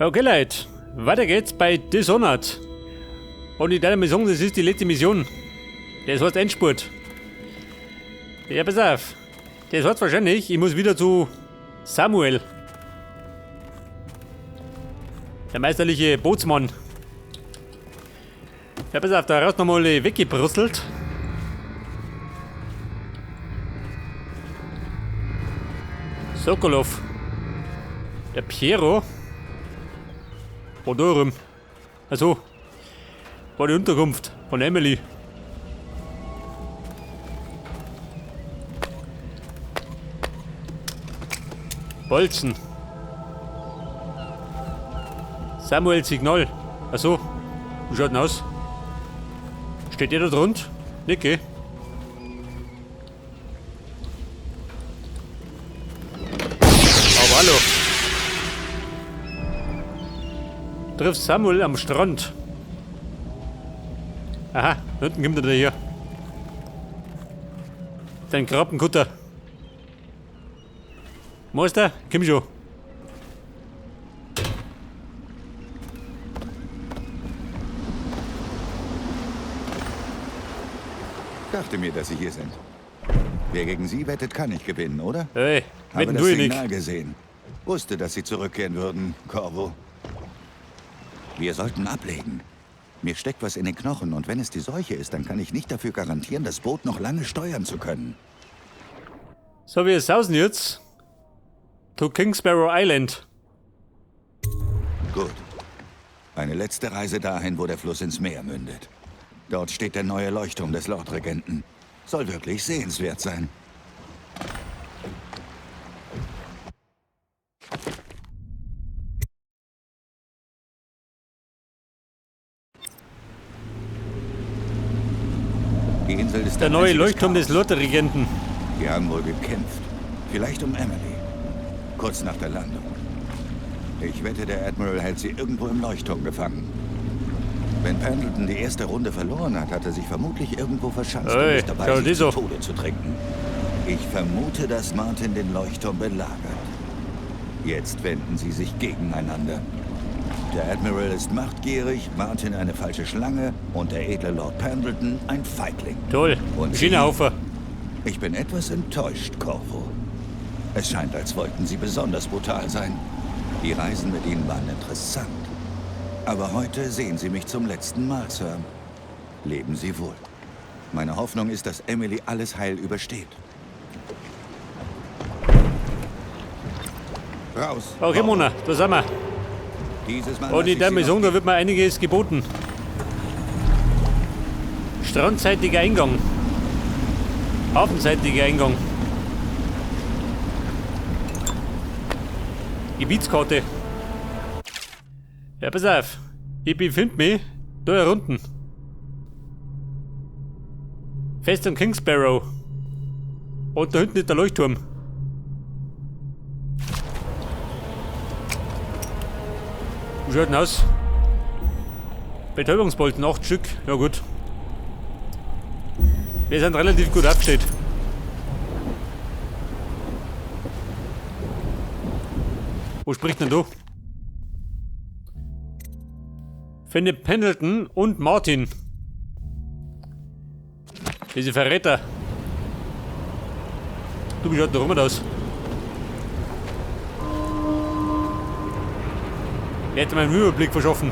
Okay, Leute, weiter geht's bei Dishonored. Und ich darf mal sagen, das ist die letzte Mission. Das heißt Endspurt. Ja, pass auf. Das heißt wahrscheinlich, ich muss wieder zu Samuel. Der meisterliche Bootsmann. Ja, pass auf, da raus nochmal weggebrüsselt. Sokolov. Der Piero. Odorum. Also, war die Unterkunft von Emily. Bolzen. Samuel Signal. Achso, wie schaut denn aus? Steht der da drunter? Nicht, gell? Aber hallo. Trifft Samuel am Strand. Aha, da hinten kommt er da hier. Dein Krabbenkutter. Meister, komm schon. Dachte mir, dass Sie hier sind. Wer gegen Sie wettet, kann nicht gewinnen, oder? Hey, Habe wetten das du nicht. Signal gesehen. Wusste, dass Sie zurückkehren würden, Corvo. Wir sollten ablegen. Mir steckt was in den Knochen und wenn es die Seuche ist, dann kann ich nicht dafür garantieren, das Boot noch lange steuern zu können. So, wir sausen jetzt to Kingsparrow Island. Gut. Eine letzte Reise dahin, wo der Fluss ins Meer mündet. Dort steht der neue Leuchtturm des Lordregenten. Soll wirklich sehenswert sein. Die Insel ist Der ein neue einziges Leuchtturm des Chaos. Lordregenten. Die haben wohl gekämpft. Vielleicht um Emily. Kurz nach der Landung. Ich wette, der Admiral hält sie irgendwo im Leuchtturm gefangen. Wenn Pendleton die erste Runde verloren hat, hat er sich vermutlich irgendwo verschanzt und Hey, ist dabei, schau sich die zu so. Tode zu trinken. Ich vermute, dass Martin den Leuchtturm belagert. Jetzt wenden sie sich gegeneinander. Der Admiral ist machtgierig, Martin eine falsche Schlange und der edle Lord Pendleton ein Feigling. Toll. Und Schöner Sie? Haufen. Ich bin etwas enttäuscht, Corvo. Es scheint, als wollten Sie besonders brutal sein. Die Reisen mit Ihnen waren interessant. Aber heute sehen Sie mich zum letzten Mal, Sir. Leben Sie wohl. Meine Hoffnung ist, dass Emily alles heil übersteht. Raus. Okay, Corvo. Mona, da sind wir. Dieses Mal Und lass ich ich darf Sie mal noch sagen, da gehen. wird mir einiges geboten. Strandseitiger Eingang. Hafenseitiger Eingang. Gebietskarte. Ja, pass auf. Ich befinde mich da hier unten. Festung Kingsparrow. Und da hinten ist der Leuchtturm. Wie schaut denn aus? Betäubungsbolzen, 8 Stück. Ja gut. Wir sind relativ gut aufgestellt. Wo spricht denn du? Finde Pendleton und Martin. Diese Verräter. Du, wie schaut denn da rum aus? Wer hätte mir einen Überblick verschaffen?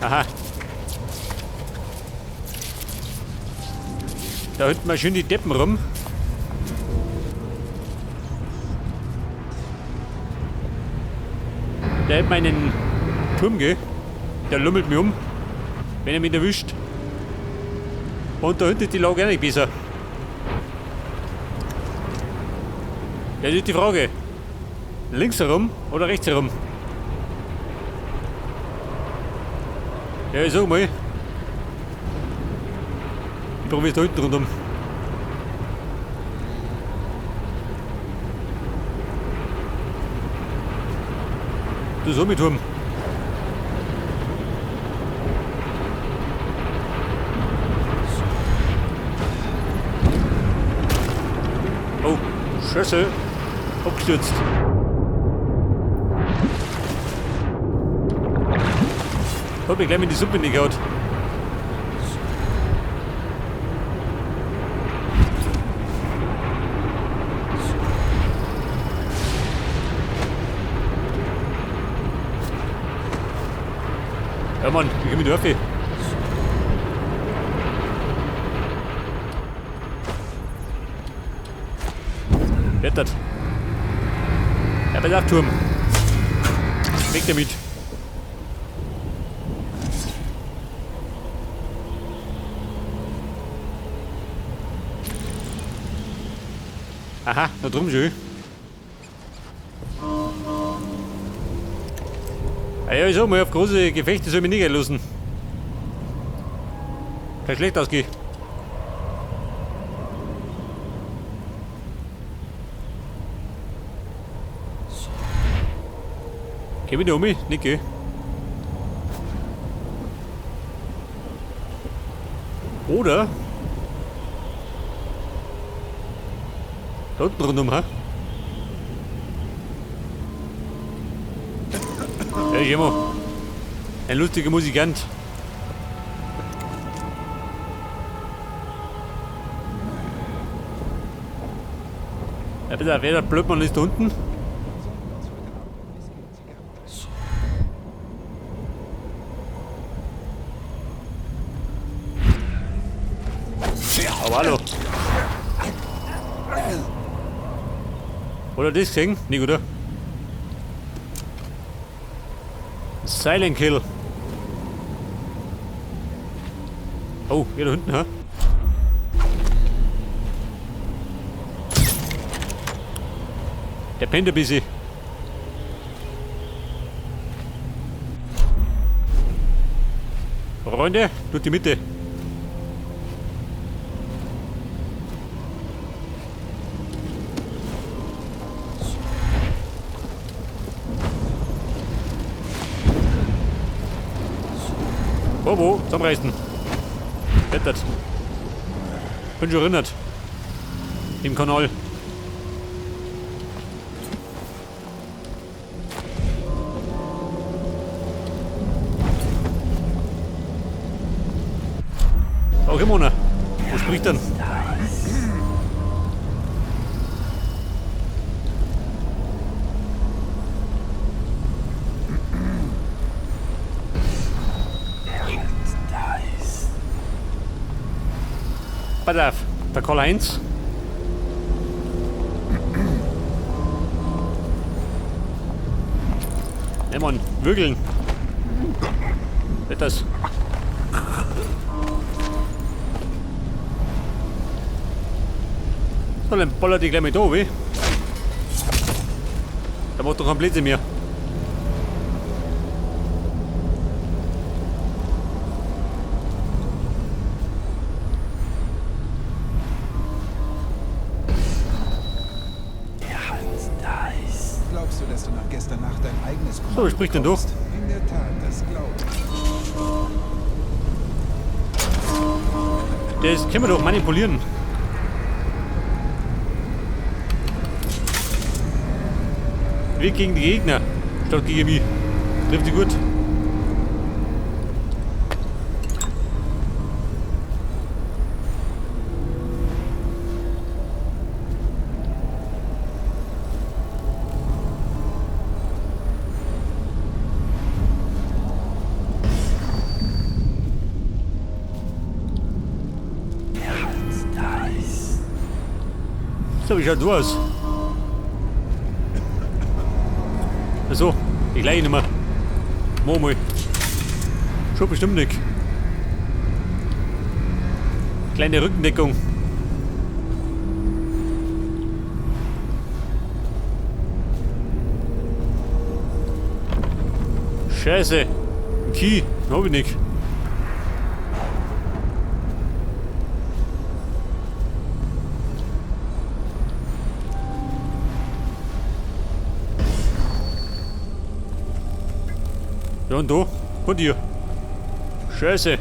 Aha. Da hinten mal schön die Deppen rum. Da hätte man einen Turm, gell? Der lummelt mich um, wenn er mich erwischt. Und da hinten ist die Lage auch nicht besser. Ja, das ist die Frage. Links herum oder rechts herum? Ja, ich sag mal. Ich probier's da hinten rundum. Du so mit Turm. Oh, Scheiße. Abgestürzt. Hab ich gleich mit die Suppe nicht gehauen. Ja Mann, ich komm mit Würfel. Wettert. Ja, pass auf, Turm. Weg damit. Aha, da drüben schon. Ah ja, ich sag mal, auf große Gefechte soll ich mich nicht einlassen. Kann schlecht ausgehen. Geh wieder um mich, nicht geh. Oder? Da unten rundum, ha? Ja, ich immer. Ein lustiger Musikant. Ja, bitte, wer der Blödmann ist da unten? Aber hallo. Oder das gesehen? Nicht, oder? Silent Kill. Oh, hier da hinten, hä? Der pennt ein bisschen. Freunde, durch die Mitte. Wo, wo? Zusammenreißen. Wettert. Bin schon erinnert. Im Kanal. Oh, Ramona. Wo spricht denn? Pass auf, der Karl-Heinz. Ne Mann, wügeln. Wird das. So, dann bollert die gleich mit da, wie? Da macht doch kein Blödsinn mehr. Glaubst du, dass du nach gestern Nacht dein eigenes Kommando So, wer spricht denn durch? bekommst? In der Tat, das glaub ich. Das können wir doch manipulieren. Wir gegen die Gegner, statt gegen mich. Trifft sie gut. So, wie schaut du aus? Achso, ich gleich nicht mehr. Mach mal. Schon bestimmt nicht. Kleine Rückendeckung. Scheiße. Ein Key, hab ich nicht. Ja, und da? Von dir. Scheiße.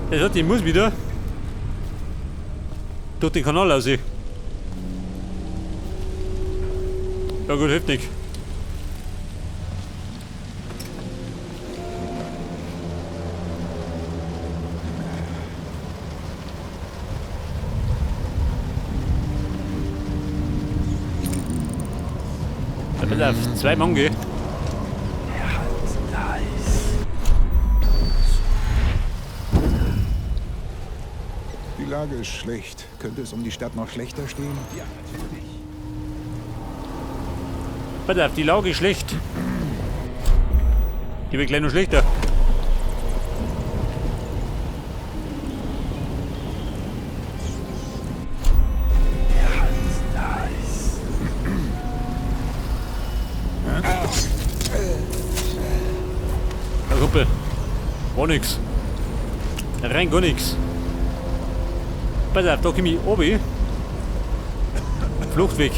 Das hat, ich muss wieder durch den Kanal raus. Ja gut, hilft nicht. Pass auf, 2 Mann geh. Die Lage ist schlecht. Könnte es um die Stadt noch schlechter stehen? Ja, natürlich. Pass auf, die Lage ist schlecht. Die wird gleich noch schlechter. Na, Kumpel. War nix. Rein gar nix. Pass auf, da komm ich oben. Fluchtweg.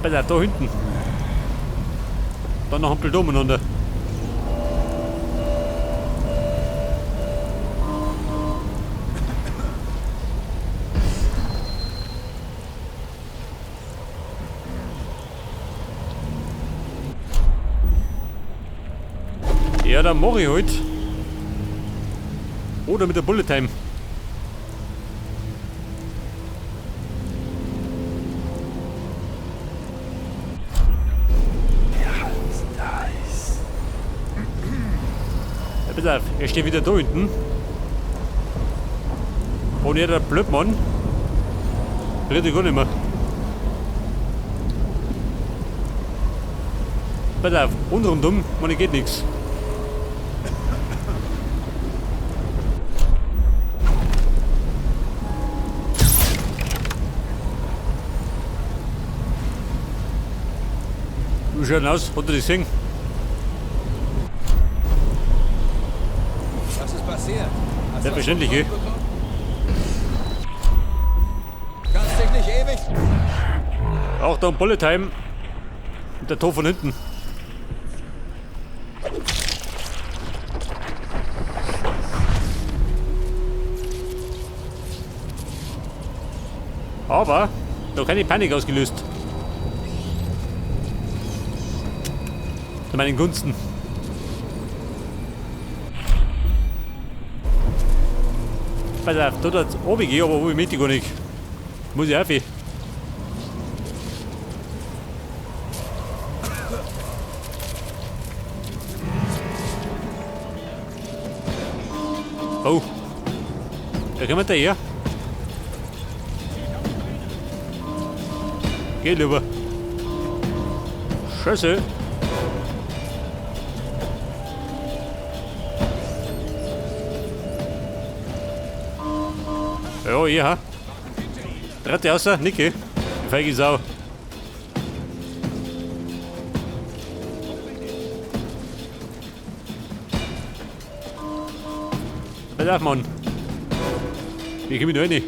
Pass auf, da hinten. Dann noch ein bisschen umeinander. Ja, dann mach ich halt. Oder mit der Bullet Time. Ja, pass auf, er steht wieder da hinten. Und er, der Blödmann, redet gar nicht mehr. Pass auf, und rundum, man, geht nix. Wie schaut denn aus? Hat er das gesehen? Was ist passiert? Hast du Selbstverständlich, was eh. bekommen? Kannst dich nicht ewig. Auch da ein Bullet Time. Und der Tor von hinten. Aber noch keine Panik ausgelöst. Zu meinen Gunsten. Pass auf, da hat's runtergehen, aber wo ich möchte gar nicht. Muss ich auf. Oh. Da kommen wir da her. Geh lieber. Scheiße. Ja, ja. Dritte außer, Niki. Die feige Sau. Pass auf, Mann. Wie komm ich da rein? Wenn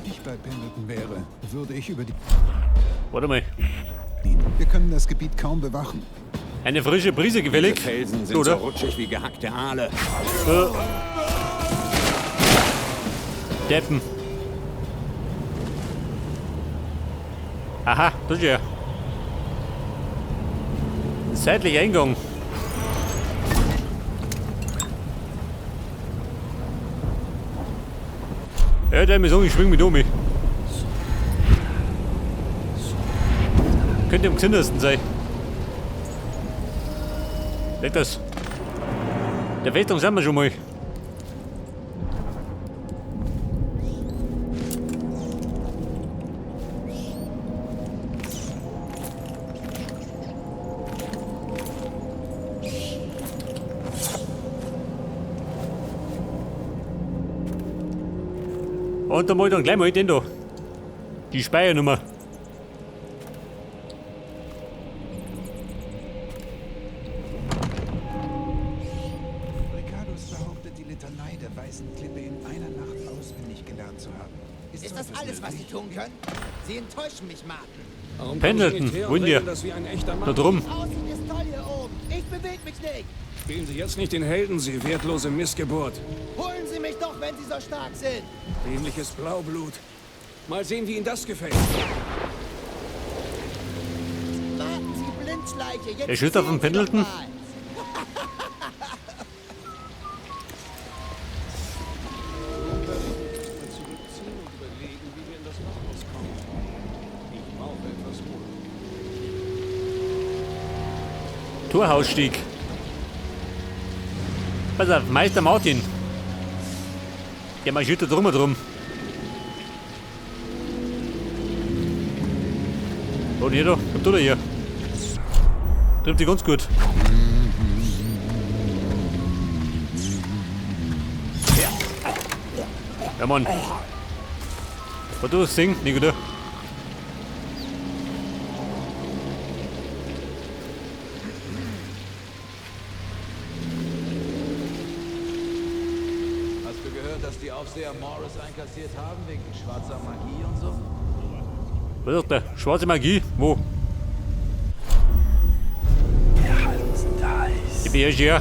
ich bei Pendleton wäre, würde ich über die... Warte mal. Wir können das Gebiet kaum bewachen. Eine frische Brise gefällig. Diese Felsen sind Oder? so rutschig wie gehackte Aale. Deppen. Aha, das ist ja. Ein seitlicher Eingang. Ja, der ist ich schwing mit um. Könnte am gesündesten sein. Leg das. Der Festung sind wir schon mal. Und dann mach ich dann gleich mal den da. Die Speiernummer. Ricardos behauptet, die Litanei der Weißen Klippe in einer Nacht auswendig gelernt zu haben. Ist so das etwas alles, was möglich? Sie tun können? Sie enttäuschen mich, Martin. Warum Pendleton, kommen Sie nicht her und wollen wir? regeln das wie ein echter Mann? Da drum. Aussicht ist toll hier oben. Ich bewege mich nicht. Spielen Sie jetzt nicht den Helden, Sie wertlose Missgeburt. Holen Sie mich doch, wenn Sie so stark sind. Dämliches Blaublut. Mal sehen, wie Ihnen das gefällt. Warten Sie, blind Holzleiche. Jetzt Er schützt auf den ziehen Sie doch Pendleton. mal. Zurückziehen und überlegen, wie wir in das Wachhaus kommen. Ich brauche etwas Ruhe. Torhausstieg. Pass auf, Meister Martin. Der marschiert da drum und drum. Und hier da, kommt du da hier. Trifft sich ganz gut. Ja, Mann. Was du das Ding, Nico, da. Hast du gehört, dass die Aufseher Morris einkassiert haben wegen schwarzer Magie und so? Was ist der? Schwarze Magie? Wo? Ich bin erst hier.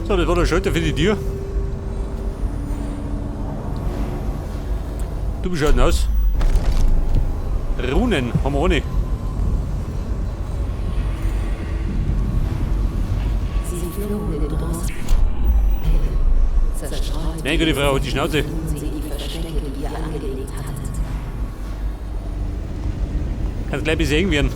So, das war der Schalter für die Tür. Du, wie schaut denn aus? Runen haben wir auch nicht. Nein, gute Frau, halt die Schnauze. Kannst gleich besehen werden.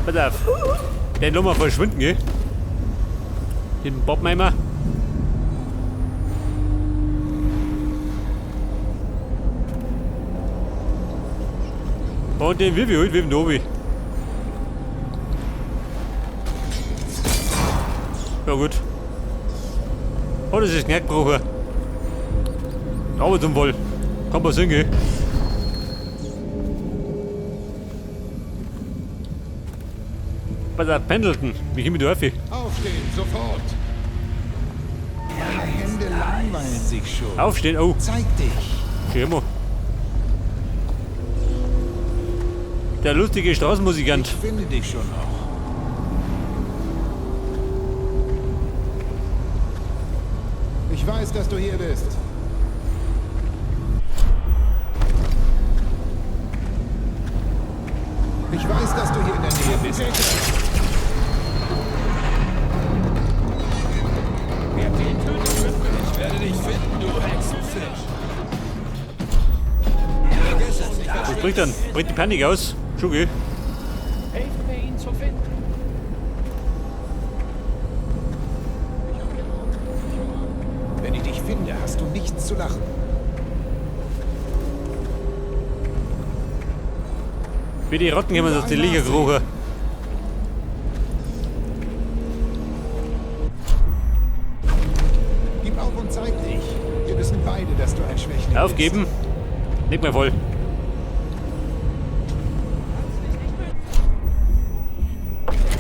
Pass auf. Den lassen wir verschwinden, gell? Den Bobmeimer. Und den Vivi holt, wie Nobi. Ja gut. Oh, das ist Knackbrucher. Arbeitsunfall. Kann passieren, gell? Pass auf, Pendleton. Wie komme ich da auf? Aufstehen, sofort! Deine Hände langweilen sich schon. Aufstehen, oh. Zeig dich! Schirmo. Der lustige Straßenmusikant. Ich finde dich schon noch. Ich weiß, dass du hier bist. Ich weiß, dass du hier in der Nähe bist. Ich werde dich finden, du Hexenfisch. Vergiss es, ich Was bringt dann? Bringt die Panik aus? Schon, gell? Helft mir, ihn zu finden. Wenn ich dich finde, hast du nichts zu lachen. Wie die Ratten kommen aus den Licher gekrochen. Gib auf und zeig dich. Wir wissen beide, dass du ein Schwächling Aufgeben? Nicht mehr voll.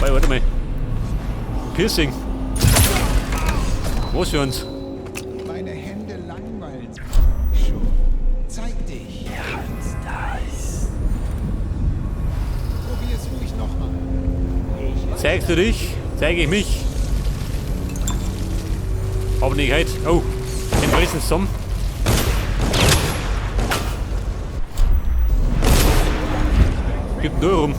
Warte, warte mal. Piercing. Was für uns? bist. Meine Hände langweilen sich schon. Zeig dich. Probier's ruhig nochmal. Zeigst du dich? Zeige ich mich. Aber nicht heute. Oh, den fressen zusammen. Gibt nur rum.